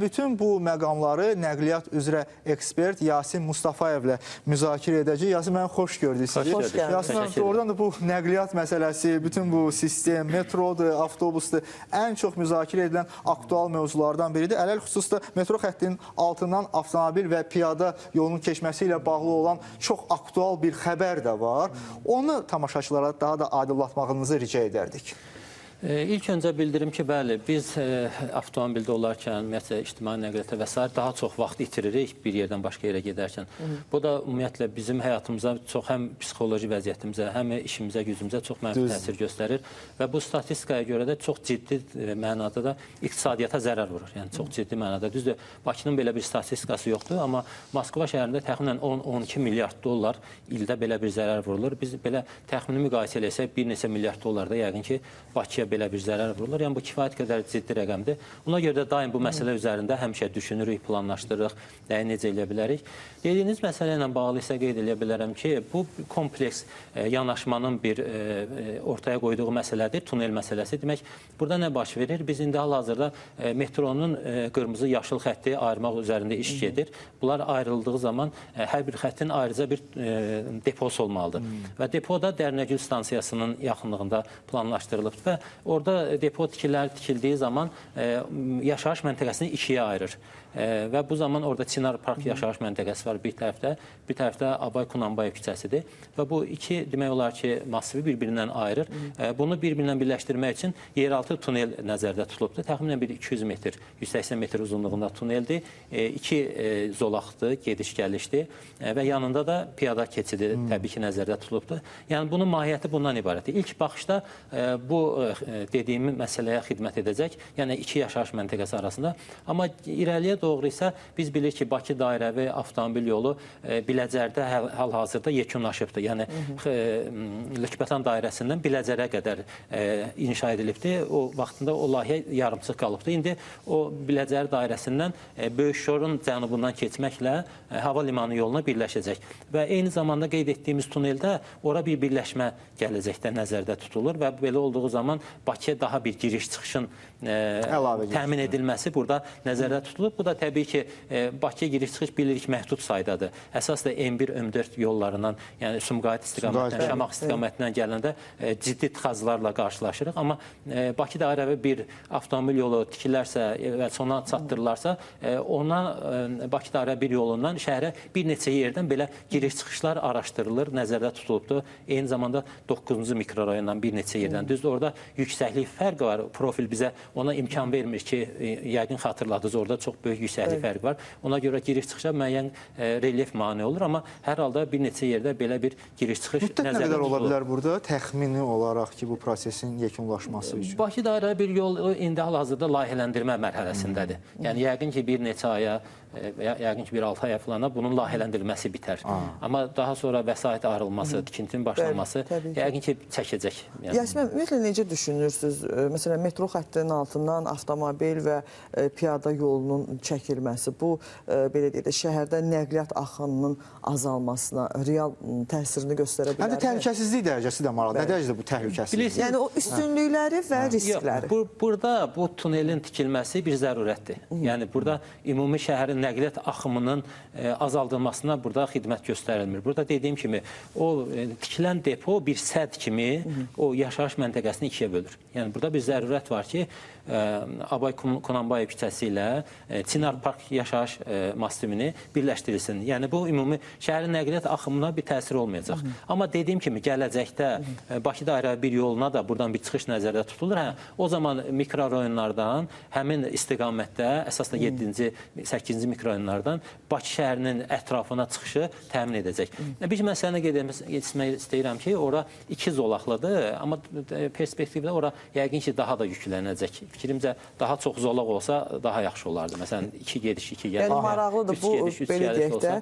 bütün bu məqamları nəqliyyat üzrə ekspert Yasin Mustafayevlə müzakirə edəcəyik. Yasin müəllim, xoş gördük sizi. Xoş gördük. Yasin müəllim, doğrudan da bu nəqliyyat məsələsi, bütün bu sistem, metrodur, avtobusdur, ən çox müzakirə edilən aktual mövzulardan biridir. Ələl-xüsus da metro xəttinin altından avtomobil və piyada yolunun keçməsi ilə bağlı olan çox aktual bir xəbər də var. Onu tamaşaçılara daha da aydınlatmağınızı rica edərdik. İlk öncə bildirim ki, bəli, biz avtomobildə olarkən, ümumiyyətlə, ictimai nəqliyyatda və sair daha çox vaxt itiririk bir yerdən başqa yerə gedərkən. Bu da ümumiyyətlə bizim həyatımıza çox həm psixoloji vəziyyətimizə, həm işimizə, gücümüzə çox mənfi təsir göstərir və bu statistikaya görə də çox ciddi mənada da iqtisadiyyata zərər vurur. Yəni çox ciddi mənada. Düzdür, Bakının belə bir statistikası yoxdur, amma Moskva şəhərində təxminən 10-12 milyard dollar ildə belə bir zərər vurulur. Biz belə təxmini müqayisə eləsək bir neçə milyard dollarda yəqin ki, Bakıya belə bir zərər vurulur. Yəni bu kifayət qədər ciddi rəqəmdir. Ona görə də daim bu məsələ üzərində həmişə düşünürük, planlaşdırırıq, nəyi necə eləyə bilərik. Dediyiniz məsələ ilə bağlı isə qeyd eləyə bilərəm ki, bu kompleks yanaşmanın bir ortaya qoyduğu məsələdir, tunel məsələsi. Demək, burada nə baş verir? Biz indi hal-hazırda metronun qırmızı yaşıl xətti ayırmaq üzərində iş gedir. Bunlar ayrıldığı zaman hər bir xəttin ayrıca bir deposu olmalıdır. Və depo da Dərnəgül stansiyasının yaxınlığında planlaşdırılıbdır və orada depo tikildiyi zaman yaşayış məntəqəsini ikiyə ayırır. Və bu zaman orada Çinar Park yaşayış məntəqəsi var bir tərəfdə, bir tərəfdə Abay Kunanbayev küçəsidir. Və bu iki demək olar ki, masivi bir-birindən ayırır. Bunu bir-birindən birləşdirmək üçün yeraltı tunel nəzərdə tutulubdur. Təxminən bir 200 metr, 180 metr uzunluğunda tuneldir. İki zolaqdır, gediş-gəlişdir və yanında da piyada keçidi təbii ki, nəzərdə tutulubdur. Yəni bunun mahiyyəti bundan ibarətdir. İlk baxışda bu dediyim məsələyə xidmət edəcək, yəni iki yaşayış məntəqəsi arasında. Amma irəliyə doğru isə biz bilirik ki, Bakı dairəvi avtomobil yolu Biləcərdə hal-hazırda yekunlaşıbdır. Yəni Lökbətan dairəsindən Biləcərə qədər inşa edilibdir. O vaxtında o layihə yarımçıq qalıbdır. İndi o Biləcər dairəsindən Böyük Şorun cənubundan keçməklə hava limanı yoluna birləşəcək. Və eyni zamanda qeyd etdiyimiz tuneldə ora bir birləşmə gələcəkdə nəzərdə tutulur və belə olduğu zaman Bakıya daha bir giriş-çıxışın təmin edilməsi burada nəzərdə tutulur. Bu da təbii ki, Bakıya giriş-çıxış bilirik məhdud saydadır. Əsas da M1, M4 yollarından, yəni Sumqayıt istiqamətindən, Şamaxı istiqamətindən gələndə ciddi tıxaclarla qarşılaşırıq. Amma Bakı dairəvi bir avtomobil yolu tikilərsə və sona çatdırılarsa, ona Bakı dairəvi bir yolundan şəhərə bir neçə yerdən belə giriş-çıxışlar araşdırılır, nəzərdə tutulubdur. Eyni zamanda 9-cu mikrorayondan bir neçə yerdən. Düzdür, orada yüksəklik fərqi var. Profil bizə ona imkan vermir ki, yəqin xatırladınız, orada çox böyük yüksəklik fərqi var. Ona görə giriş-çıxışa müəyyən relyef mane olur, amma hər halda bir neçə yerdə belə bir giriş-çıxış nəzərdə tutulur. Müddət nə qədər ola bilər burada təxmini olaraq ki, bu prosesin yekunlaşması üçün? Bakı dairə bir yol indi hal-hazırda layihələndirmə mərhələsindədir. Yəni yəqin ki, bir neçə aya, yəqin ki, bir 6 aya falana bunun layihələndirilməsi bitər. Amma daha sonra vəsait ayrılması, tikintinin başlaması yəqin ki, çəkəcək. Yasin, ümumiyyətlə necə düşünürsünüz? Məsələn, metro xəttinin altından avtomobil və piyada yolunun çəkilməsi, bu, belə deyək də, şəhərdə nəqliyyat axınının azalmasına real təsirini göstərə bilərmi? Həm də təhlükəsizlik dərəcəsi də maraqlı. Nə dərəcədə bu təhlükəsizlik? Yəni, o üstünlükləri və riskləri. Burada bu tunelin tikilməsi bir zərurətdir. Yəni, burada ümumi şəhərin nəqliyyat axımının azaldılmasına burada xidmət göstərilmir. Burada dediyim kimi, o tikilən depo bir sədd kimi o yaşayış məntəqəsini ikiyə bölür. Yəni, burada bir zərurət var ki, Abay Kunanbayev küçəsi ilə Çinar Park yaşayış massivini birləşdirilsin. Yəni, bu ümumi şəhərin nəqliyyat axımına bir təsir olmayacaq. Amma dediyim kimi, gələcəkdə Bakı dairə bir yoluna da buradan bir çıxış nəzərdə tutulur. O zaman mikrorayonlardan həmin istiqamətdə, əsas da 7-ci, 8-ci mikrorayonlardan Bakı şəhərinin ətrafına çıxışı təmin edəcək. Bir məsələni qeyd etmək istəyirəm ki, ora iki zolaqlıdır, amma perspektivdə ora yəqin ki, daha da yüklənəcək. Fikrimcə, daha çox zolaq olsa daha yaxşı olardı. Məsələn, 2 gediş, 2 gəliş. Yəni, maraqlıdır bu, belə deyək də,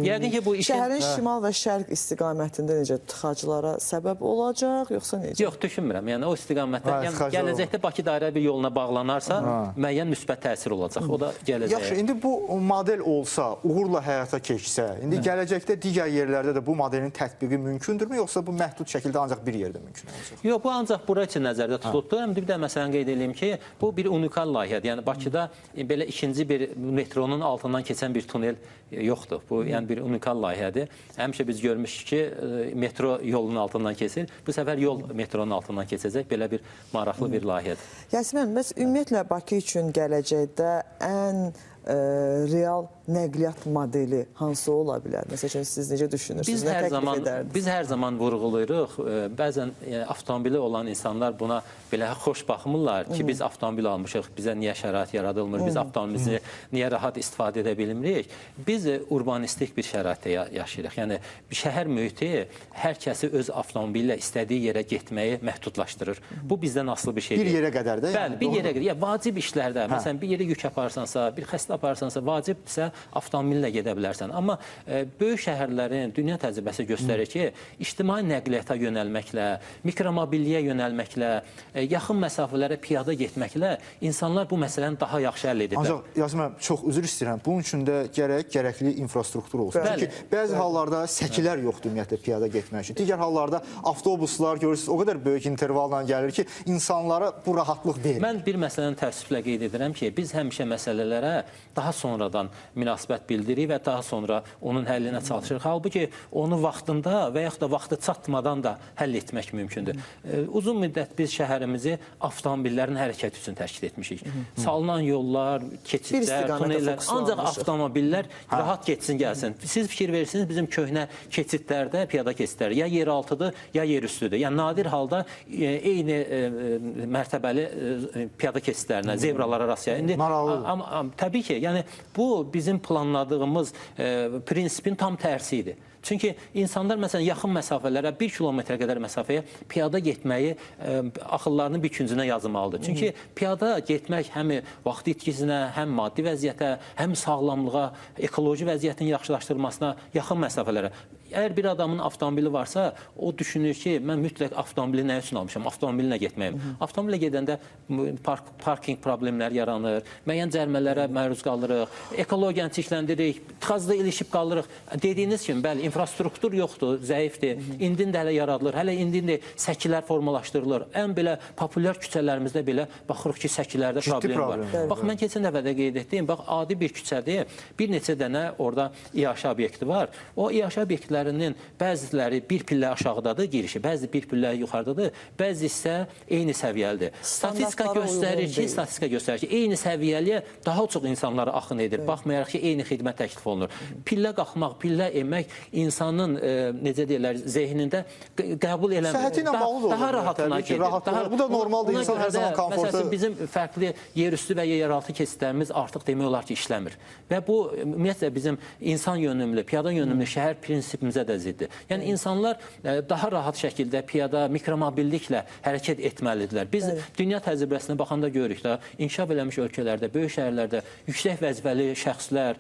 yəqin ki, bu şəhərin şimal və şərq istiqamətində necə tıxaclara səbəb olacaq, yoxsa necə? Yox, düşünmürəm. Yəni, o istiqamətdə, gələcəkdə Bakı dairə bir yoluna bağlanarsa, müəyyən müsbət təsir olacaq. O da gələcəyə. Yaxşı, indi bu model olsa, uğurla həyata keçsə, indi gələcəkdə digər yerlərdə də bu modelin tətbiqi mümkündürmü, yoxsa bu məhdud şəkildə ancaq bir yerdə mümkün olacaq? Yox, bu ancaq bura üçün nəzərdə tutulubdur. Həm də bir də məsələn qeyd edeyim ki, bu bir unikal layihədir. Yəni Bakıda belə ikinci bir metronun altından keçən bir tunel yoxdur. Bu yəni bir unikal layihədir. Həmişə biz görmüşük ki, metro yolun altından keçir. Bu səfər yol metronun altından keçəcək. Belə bir maraqlı bir layihədir. Yasmin, bəs ümumiyyətlə Bakı üçün gələcəkdə ən real nəqliyyat modeli hansı ola bilər? Məsəl üçün, siz necə düşünürsünüz? Biz Nə hər təklif zaman edərdiniz? Biz hər zaman vurğulayırıq. Bəzən avtomobili olan insanlar buna belə xoş baxmırlar ki, biz avtomobil almışıq, bizə niyə şərait yaradılmır, biz avtomobilimizi niyə rahat istifadə edə bilmirik? Biz urbanistik bir şəraitdə yaşayırıq. Yəni şəhər mühiti hər kəsi öz avtomobillə istədiyi yerə getməyi məhdudlaşdırır. Bu bizdən asılı bir şey Bir deyil. yerə qədər də. Bəli, bir yerə qədər. Ya, vacib işlərdə, məsələn, bir yerə yük aparsansa, bir xəstə aparsansa, vacibdirsə avtomobillə gedə bilərsən. Amma böyük şəhərlərin dünya təcrübəsi göstərir ki, ictimai nəqliyyata yönəlməklə, mikromobilliyə yönəlməklə, yaxın məsafələrə piyada getməklə insanlar bu məsələni daha yaxşı həll edirlər. Ancaq Yasin müəllim, çox üzr istəyirəm. Bunun üçün də gərək gərəkli infrastruktur olsun. Bəli. Çünki bəzi hallarda səkilər yoxdur ümumiyyətlə piyada getmək üçün. Digər hallarda avtobuslar görürsünüz o qədər böyük intervalla gəlir ki, insanlara bu rahatlıq verir. Mən bir məsələni təəssüflə qeyd edirəm ki, biz həmişə məsələlərə daha sonradan münasibət bildiririk və daha sonra onun həllinə çalışırıq. Halbuki onu vaxtında və yaxud da vaxtı çatmadan da həll etmək mümkündür. Uzun müddət biz şəhərimizi avtomobillərin hərəkəti üçün təşkil etmişik. Salınan yollar, keçidlər, tunellər, ancaq avtomobillər rahat getsin, gəlsin. Siz fikir verirsiniz, bizim köhnə keçidlərdə, piyada keçidləri ya yeraltıdır, ya yerüstüdür. Yəni nadir halda eyni mərtəbəli piyada keçidlərinə, zebralara rast gəlir. Təbii ki, yəni bu bizim planladığımız prinsipin tam tərsi idi. Çünki insanlar məsələn yaxın məsafələrə, 1 kilometrə qədər məsafəyə piyada getməyi axıllarının bir küncünə yazılmalıdır. Çünki piyada getmək həm vaxt itkisinə, həm maddi vəziyyətə, həm sağlamlığa, ekoloji vəziyyətin yaxşılaşdırılmasına yaxın məsafələrə. Əgər bir adamın avtomobili varsa, o düşünür ki, mən mütləq avtomobili nə üçün almışam, avtomobilinə getməyim. Avtomobilə gedəndə parking problemləri yaranır, müəyyən cərimələrə məruz qalırıq, ekologiyanı çirkləndiririk, tıxacda ilişib qalırıq. Dediyiniz kimi, bəli, infrastruktur yoxdur, zəifdir. İndin də hələ yaradılır, hələ indin də səkilər formalaşdırılır. Ən belə populyar küçələrimizdə belə baxırıq ki, səkilərdə problem var. Bax, mən keçən dəfə də qeyd etdiyim, bax, adi bir küçədir, bir neçə dənə orada iaşə obyekti var. O iaşə obyektlərinin bəziləri bir pillə aşağıdadır girişi, bəzi bir pillə yuxarıdadır, bəzi isə eyni səviyyəlidir. Statistika göstərir ki, eyni səviyyəliyə daha çox insanlara axın edir. Baxmayaraq ki, eyni xidmət təklif olunur. Pillə qalxmaq, pillə enmək insanın, necə deyirlər, zehnində qəbul eləmir. Səhəti ilə bağlı da olur. Daha rahatına gedir. Bu da normaldır, insan hər zaman komfortu. Məsələn, bizim fərqli yerüstü və yeraltı keçidlərimiz artıq demək olar ki, işləmir. Və bu, ümumiyyətlə, bizim insan yönümlü, piyada yönümlü şəhər prinsipimizə də ziddir. Yəni, insanlar daha rahat şəkildə piyada, mikromobilliklə hərəkət etməlidirlər. Biz dünya təcrübəsinə baxanda görürük də, inkişaf eləmiş ölkələrdə, böyük şəhərlərdə yüksək vəzifəli şəxslər,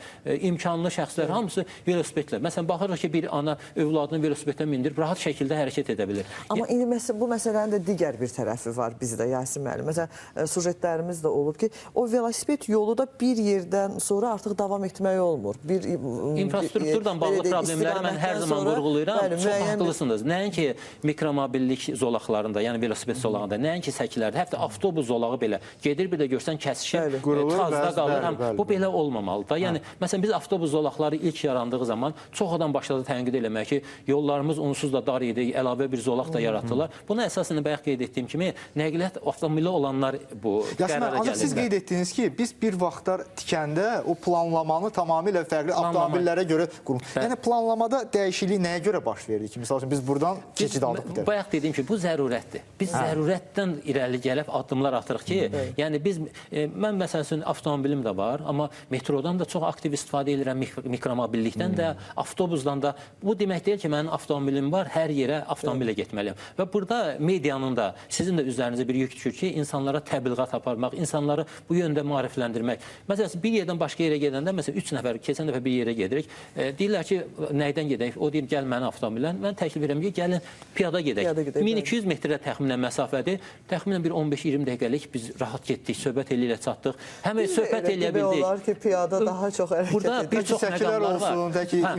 imkanlı şəxslər hamısı velosipedlə. Məsələn, baxırıq ki, bir ana övladını velosipedlə mindirib rahat şəkildə hərəkət edə bilir. Amma indi bu məsələnin də digər bir tərəfi var bizdə, Yasin müəllim. Məsələn, sujetlərimiz də olub ki, o velosiped yolu da bir yerdən sonra artıq davam etmək olmur. İnfrastrukturla bağlı problemləri mən hər zaman vurğulayıram. Çox haqlısınız. Nəinki mikromobillik zolaqlarında, yəni velosiped zolağında, nəinki səkilərdə, hətta avtobus zolağı belə gedir, bir də görsən kəsişir, tıxacda qalır. Bu belə olmamalıdır. Yəni, məsələn, biz avtobus zolaqları ilk yarandığı zaman çox adam başladı tənqid eləmək ki, yollarımız onsuz da dar idi, əlavə bir zolaq da yaratdılar. Buna əsasən bayaq qeyd etdiyim kimi, nəqliyyat avtomobili olanlar bu qərara gəlirlər. Ancaq siz qeyd etdiniz ki, biz bir vaxtlar tikəndə o planlamanı tamamilə fərqli avtomobillərə görə qurmuş. Yəni, planlamada dəyişiklik nəyə görə baş verdi ki? Misal üçün, biz buradan keçid aldıq. Bayaq dediyim ki, bu zərurətdir. Biz zərurətdən irəli gəlib addımlar atırıq ki, yəni biz, mən məsəl üçün avtomobilim də var, amma metrodan da çox aktiv istifadə edirəm, mikromobillikdən də, avtobusdan da. Bu demək deyil ki, mənim avtomobilim var, hər yerə avtomobilə getməliyəm. Və burada medianın da, sizin də üzərinizə bir yük düşür ki, insanlara təbliğat aparmaq, insanları bu yöndə maarifləndirmək. Məsələn, bir yerdən başqa yerə gedəndə, məsələn, 3 nəfər, keçən dəfə bir yerə gedirik, deyirlər ki, nədən gedək? O deyir, gəl mənim avtomobillə. Mən təklif edirəm ki, gəlin piyada gedək. 1200 metrə təxminən məsafədir. Təxminən bir 15-20 dəqiqəlik biz rahat getdik, söhbət eləyə çatdıq. Həm söhbət eləyə bildik. Olar ki, piyada daha çox hərəkət edir. Burada bir çox məqamlar var.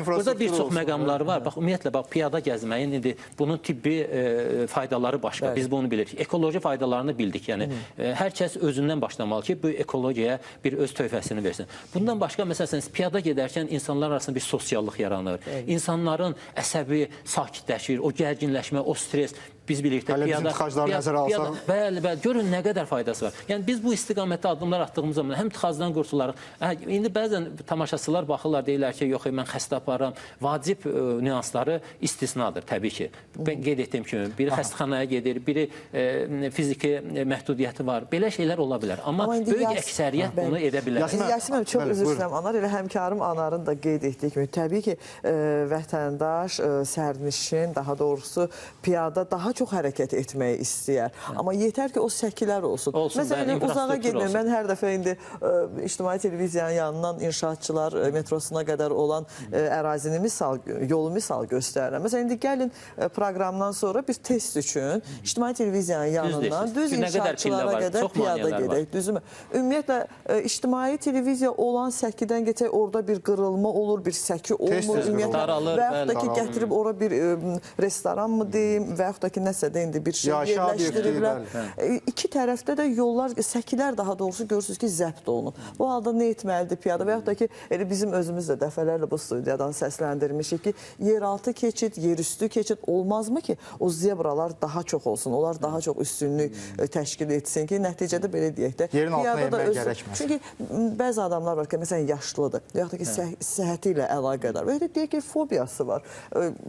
Burada bir çox məqamları var. Bax, ümumiyyətlə, bax, piyada gəzməyin indi bunun tibbi faydaları başqa. Bəli. Biz bunu bilirik. Ekoloji faydalarını bildik. Yəni hər kəs özündən başlamalı ki, bu ekologiyaya bir öz töhfəsini versin. Bundan başqa, məsələn, piyada gedərkən insanlar arasında bir sosiallıq yaranır. Bəli. İnsanların əsəbi sakitləşir, o gərginləşmə, o stres. Biz bilirik də piyada, nəzərə alsaq. Bəli, bəli, görün nə qədər faydası var. Yəni biz bu istiqamətdə addımlar atdığımız zaman həm tıxacdan qurtularıq. İndi bəzən tamaşaçılar baxırlar, deyirlər ki, yox, mən xəstə aparıram. Vacib nüansları istisnadır təbii ki. Mən qeyd etdiyim kimi, biri xəstəxanaya gedir, biri fiziki məhdudiyyəti var. Belə şeylər ola bilər. Amma böyük əksəriyyət bunu edə bilər. Yasin, çox üzr istəyirəm. Anar, elə həmkarım Anarın da qeyd etdiyi kimi, təbii ki, vətəndaş, sərnişin, daha doğrusu piyada daha çox hərəkət etməyi istəyər. Amma yetər ki, o səkilər olsun. Məsələn, uzağa getməyim. Mən hər dəfə indi ictimai televiziyanın yanından inşaatçılar metrosuna qədər olan ərazini misal, yolu misal göstərirəm. Məsələn, indi gəlin proqramdan sonra bir test üçün ictimai televiziyanın yanından düz inşaatçılara qədər piyada gedək. Düzmü? Ümumiyyətlə, ictimai televiziya olan səkidən keçək, orada bir qırılma olur, bir səki olmur. Ümumiyyətlə, və yaxud da ki, gətirib ora bir restoran mı deyim, və yaxud da ki, nəsə də indi bir şey yerləşdiriblər. İki tərəfdə də yollar, səkilər daha doğrusu görürsünüz ki, zəbt olunub. Bu halda nə etməlidir piyada? Və yaxud da ki, elə bizim özümüz də dəfələrlə bu studiyadan səsləndirmişik ki, yeraltı keçid, yerüstü keçid olmazmı ki, o zebralar daha çox olsun, onlar daha çox üstünlük təşkil etsin ki, nəticədə belə deyək də. Yerin altına enmək gərəkməz. Çünki bəzi adamlar var ki, məsələn, yaşlıdır, və yaxud da ki, səhhəti ilə əlaqədar və yaxud da deyək ki, fobiyası var.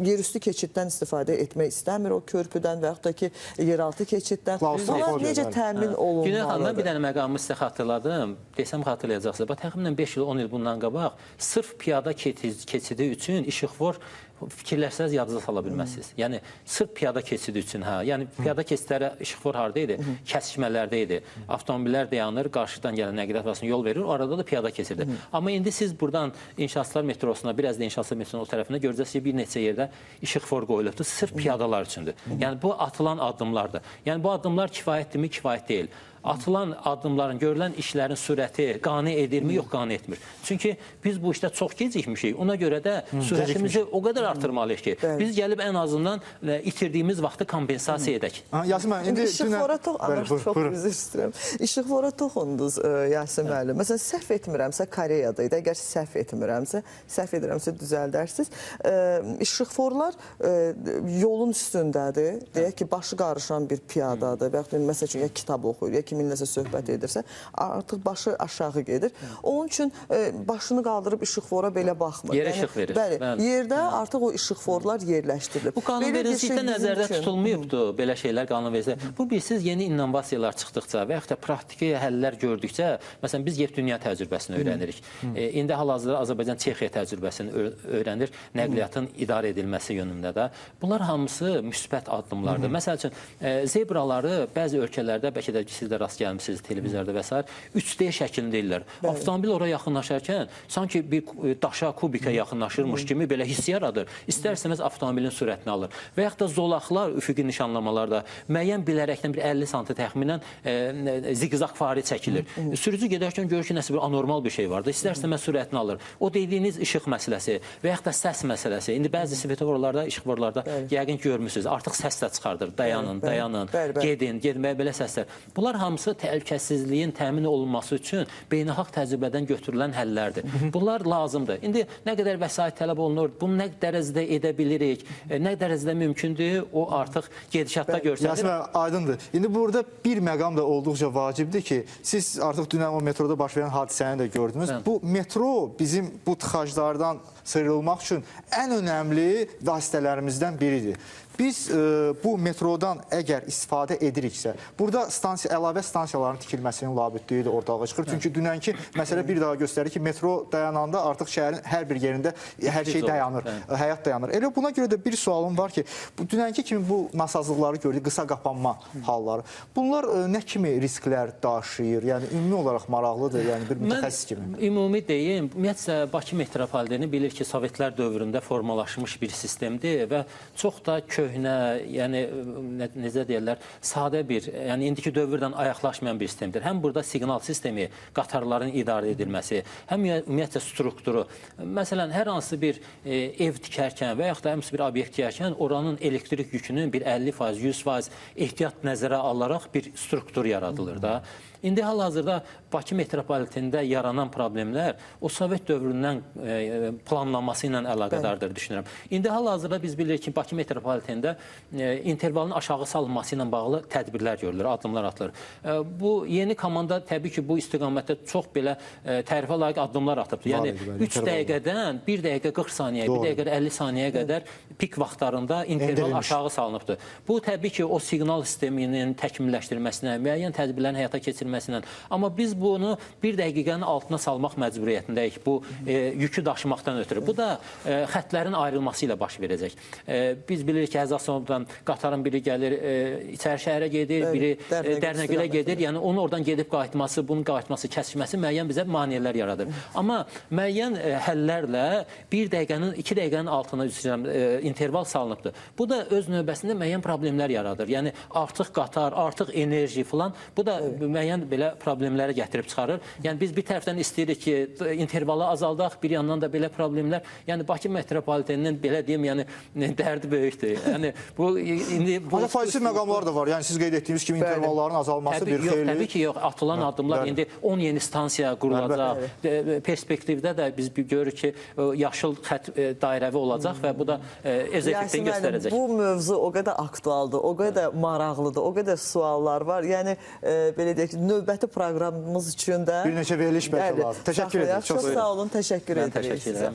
Yerüstü keçiddən istifadə etmək istəmir o körpüdən və yaxud da ki, yeraltı keçiddən. Bunlar necə təmin olunmalıdır? Günel xanım, mən bir dənə məqamı sizə xatırladım. Desəm xatırlayacaqsınız. Bax, təxminən 5 il, 10 il bundan qabaq sırf piyada keçidi üçün işıqfor fikirləşsəniz yadınıza sala bilməzsiniz. Yəni, sırf piyada keçidi üçün, hə. Yəni, piyada keçidlərə işıqfor harada idi? Kəsişmələrdə idi. Avtomobillər dayanır, qarşıdan gələn nəqliyyat vasitəsinə yol verir, orada da piyada keçirdi. Amma indi siz buradan inşaatçılar metrosuna, biraz da inşaatçılar metrosunun o tərəfinə görəcəksiniz ki, bir neçə yerdə işıqfor qoyulubdur. Sırf piyadalar üçündür. Yəni, bu atılan addımlardır. Yəni, bu addımlar kifayətdirmi? Kifayət deyil. Atılan addımların, görülən işlərin sürəti qane edirmi? Yox, qane etmir. Çünki biz bu işdə çox gecikmişik. Ona görə də sürətimizi o qədər artırmalıyıq ki, biz gəlib ən azından itirdiyimiz vaxtı kompensasiya edək. Yasin müəllim, indi İşıqfora çox üzr istəyirəm. İşıqfora toxundunuz, Yasin müəllim. Məsələn, səhv etmirəmsə Koreyada idi. Əgər səhv etmirəmsə, səhv edirəmsə düzəldərsiniz. İşıqforlar yolun üstündədir. Deyək ki, başı qarışan bir piyadadır və yaxud da məsəl üçün ya kitab oxuyur, ya kiminləsə söhbət edirsə, artıq başı aşağı gedir. Onun üçün başını qaldırıb işıqfora belə baxmır. Yerə işıq verir. Bəli, yerdə artıq o işıqforlar yerləşdirilib. Bu qanunvericilikdə nəzərdə tutulmayıbdır belə şeylər qanunvericilikdə. Bu bilirsiniz, yeni innovasiyalar çıxdıqca və yaxud da praktiki həllər gördükcə, məsələn, biz yeni dünya təcrübəsini öyrənirik. İndi hal-hazırda Azərbaycan Çexiya təcrübəsini öyrənir, nəqliyyatın idarə edilməsi yönündə də. Bunlar hamısı müsbət addımlardır. Məsəl üçün, zebraları bəzi ölkələrdə, bəlkə də siz də rast gəlmişsiniz televizorda və s. 3D şəklində deyirlər. Avtomobil ora yaxınlaşarkən sanki bir daşa, kubikə yaxınlaşırmış kimi belə hiss yaradır. İstər-istəməz avtomobilin sürətini alır. Və yaxud da zolaqlar üfüqi nişanlamalarda müəyyən bilərəkdən bir 50 sm təxminən ziqzaq fari çəkilir. Sürücü gedərkən görür ki, nəsə bir anormal bir şey vardır. İstər-istəməz sürətini alır. O dediyiniz işıq məsələsi və yaxud da səs məsələsi. İndi bəzi svetoforlarda, işıqforlarda yəqin ki, görmüsünüz. Artıq səs də çıxardır. Dayanın, dayanın, gedin, gedməyə belə səslər. Bunlar hamısı təhlükəsizliyin təmin olunması üçün beynəlxalq təcrübədən götürülən həllərdir. Bunlar lazımdır. İndi nə qədər vəsait tələb olunur, bunu nə dərəcədə edə bilirik, nə dərəcədə mümkündür, o artıq gedişatda görsənir. Yasin müəllim, aydındır. İndi burada bir məqam da olduqca vacibdir ki, siz artıq dünən o metroda baş verən hadisəni də gördünüz. Bu metro bizim bu tıxaclardan sıyrılmaq üçün ən önəmli vasitələrimizdən biridir. Biz bu metrodan əgər istifadə ediriksə, burada əlavə stansiyaların tikilməsinin labüddliyi də ortalığa çıxır. Çünki dünənki məsələ bir daha göstərir ki, metro dayananda artıq şəhərin hər bir yerində hər şey dayanır, həyat dayanır. Elə buna görə də bir sualım var ki, dünənki kimi bu nasazlıqları gördük, qısa qapanma halları. Bunlar nə kimi risklər daşıyır? Yəni, ümumi olaraq maraqlıdır, yəni bir mütəxəssis kimi. Mən ümumi deyim, ümumiyyətlə, Bakı metropoliteni bilir ki, Sovetlər dövründə formalaşmış bir sistemdir və çox da köhnə köhnə, yəni necə deyirlər, sadə bir, yəni indiki dövrdən ayaqlaşmayan bir sistemdir. Həm burada siqnal sistemi, qatarların idarə edilməsi, həm ümumiyyətcə strukturu. Məsələn, hər hansı bir ev tikərkən və yaxud da həmsi bir obyekt tikərkən oranın elektrik yükünün bir 50%, 100% ehtiyat nəzərə alaraq bir struktur yaradılır da. İndi hal-hazırda Bakı metropolitenində yaranan problemlər o Sovet dövründən planlanması ilə əlaqədardır düşünürəm. İndi hal-hazırda biz bilirik ki, Bakı metropolitenində intervalın aşağı salınması ilə bağlı tədbirlər görülür, addımlar atılır. Bu yeni komanda təbii ki, bu istiqamətdə çox belə tərifə layiq addımlar atıbdır. Yəni 3 dəqiqədən 1 dəqiqə 40 saniyə, 1 dəqiqə 50 saniyəyə qədər pik vaxtlarında interval aşağı salınıbdır. Bu təbii ki, o siqnal sisteminin təkmilləşdirilməsinə, müəyyən tədbirlərin həyata keçirilməsinə. Amma biz bunu bir dəqiqənin altına salmaq məcburiyyətindəyik, bu yükü daşımaqdan ötürü. Bu da xətlərin ayrılması ilə baş verəcək. Biz bilirik ki, Həzəsondan qatarın biri gəlir, içəri şəhərə gedir, biri Dərnəgülə gedir. Yəni onun oradan gedib qayıtması, bunun qayıtması, kəsişməsi müəyyən bizə maneələr yaradır. Amma müəyyən həllərlə bir dəqiqənin, 2 dəqiqənin altına interval salınıbdır. Bu da öz növbəsində müəyyən problemlər yaradır. Yəni artıq qatar, artıq enerji filan, bu da müəyyən belə problemlərə gətirib çıxarır. Yəni biz bir tərəfdən istəyirik ki, intervalı azaldaq, bir yandan da belə problemlər. Yəni Bakı metropoliteninin belə deyim, yəni dərdi böyükdür. Yəni bu indi bu ancaq faizsiz məqamlar da var. Yəni siz qeyd etdiyiniz kimi intervalların azalması bir xeyli. Təbii ki, yox, atılan addımlar indi 10 yeni stansiya qurulacaq. Perspektivdə də biz görürük ki, yaşıl xətt dairəvi olacaq və bu da öz effektini göstərəcək. Bu mövzu o qədər aktualdır, o qədər maraqlıdır, o qədər suallar var. Yəni belə deyək ki, növbəti proqramımız üçün də bir neçə veriliş bəlkə lazım. Təşəkkür edirəm. Çox sağ olun, təşəkkür edirik sizə.